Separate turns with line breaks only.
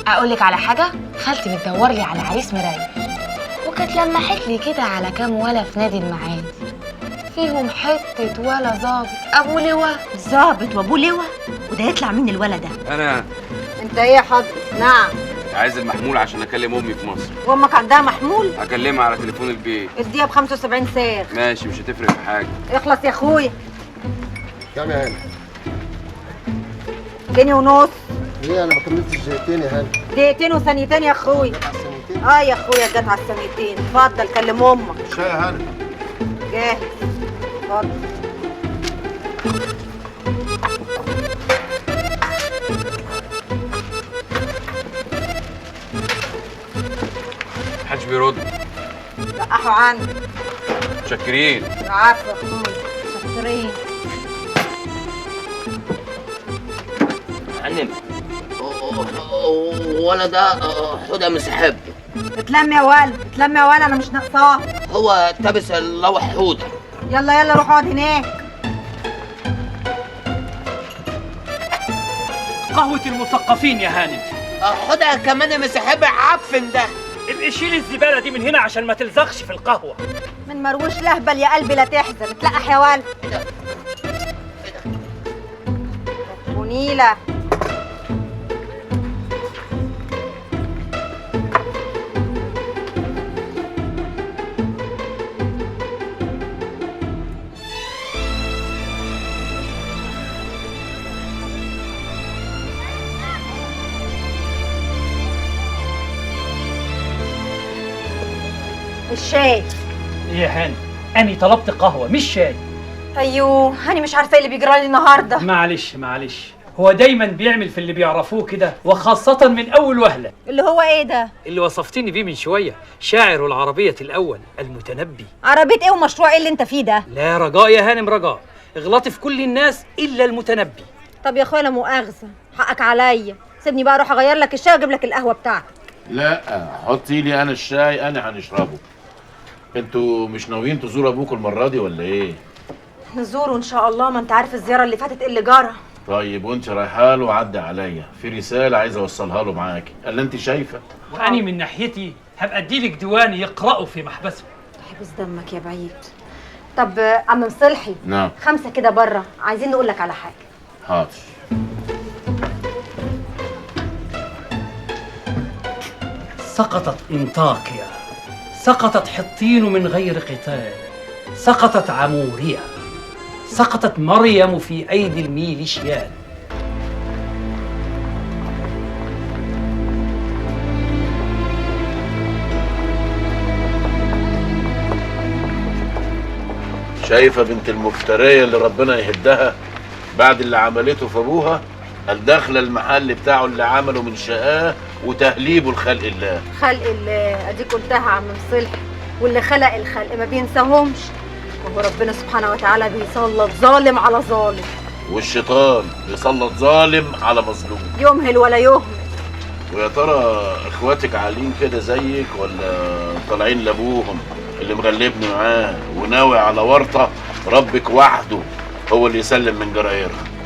اقول لك على حاجة، خالتي بتدور لي على عريس مراية، وكانت لمحت لي كده على كام ولا في نادي المعادي فيهم حتة ولا ظابط ابو لواء.
ظابط وابو لواء؟ وده يطلع مين الولا ده؟
انا.
انت ايه يا حضرتك؟ نعم.
عايز المحمول عشان اكلم امي في مصر.
وامك عندها محمول؟
اكلمها على تليفون البيت.
اديها ب 75 ساغ.
ماشي، مش هتفرق في حاجة.
اخلص يا اخويا.
كام يا هاني؟
جنيه ونص.
ليه انا ما كملتش دقيقتين يا هاني؟
دقيقتين وثانيتين يا اخويا.
جت على الثانيتين؟
اه يا اخويا جت على الثانيتين. اتفضل كلم امك.
شاي يا هاني.
جاهز. اتفضل.
محدش بيرد.
لقحوا عنك.
متشكرين.
العفو يا اخويا، متشكرين.
معلم ولا ده حوده مسحب.
اتلم يا ولد، اتلم يا ولد، انا مش ناقصاه.
هو تبس اللوح حوده.
يلا يلا روح اقعد هناك.
قهوة المثقفين يا هانم.
حوده كمان مسحب عفن ده.
ابقي شيل الزبالة دي من هنا عشان ما تلزقش في القهوة.
من مروش لهبل يا قلبي لا تحزن، اتلقح يا ولد.
ايه ده؟ ايه ده؟
ونيلة. الشاي.
ايه يا هاني؟ أني طلبت قهوة مش شاي.
ايوه، هاني مش عارفه ايه اللي بيجرى لي النهارده.
معلش معلش، هو دايما بيعمل في اللي بيعرفوه كده، وخاصة من أول وهلة.
اللي هو ايه ده؟
اللي وصفتني بيه من شوية، شاعر العربية الأول المتنبي.
عربية ايه ومشروع ايه اللي انت فيه ده؟
لا رجاء يا هانم، رجاء، اغلطي في كل الناس إلا المتنبي.
طب يا اخويا لا مؤاخذة، حقك عليا، سيبني بقى اروح اغير لك الشاي واجيب لك القهوة بتاعتك.
لا حطي لي انا الشاي، انا هنشربه. انتوا مش ناويين تزوروا ابوكم المرة دي ولا ايه؟
نزوره ان شاء الله، ما انت عارف الزيارة اللي فاتت ايه اللي جرى.
طيب وانت رايحة له عدي عليا، في رسالة عايز اوصلها له معاكي. قال انت شايفه؟
واني من ناحيتي هبقى اديلك ديوان يقرأه في محبسه.
حبس دمك يا بعيد. طب عم مصلحي.
نعم.
5 كده بره، عايزين نقول لك على حاجة.
حاضر.
سقطت انطاكيا، سقطت حطين من غير قتال، سقطت عموريا، سقطت مريم في أيدي الميليشيات.
شايفة بنت المفترية اللي ربنا يهدها بعد اللي عملته في أبوها؟ الداخلة المحل بتاعه اللي عمله من شقاه وتهليبه لخلق الله.
خلق الله، اديك قلتها يا عم مصلحي، واللي خلق الخلق ما بينساهمش، وهو ربنا سبحانه وتعالى بيسلط ظالم على ظالم،
والشيطان بيسلط ظالم على مظلوم،
يمهل ولا يهمل.
ويا ترى اخواتك عالين كده زيك ولا طالعين لابوهم اللي مغلبني معاه وناوي على ورطة ربك وحده هو اللي يسلم من جرايرها؟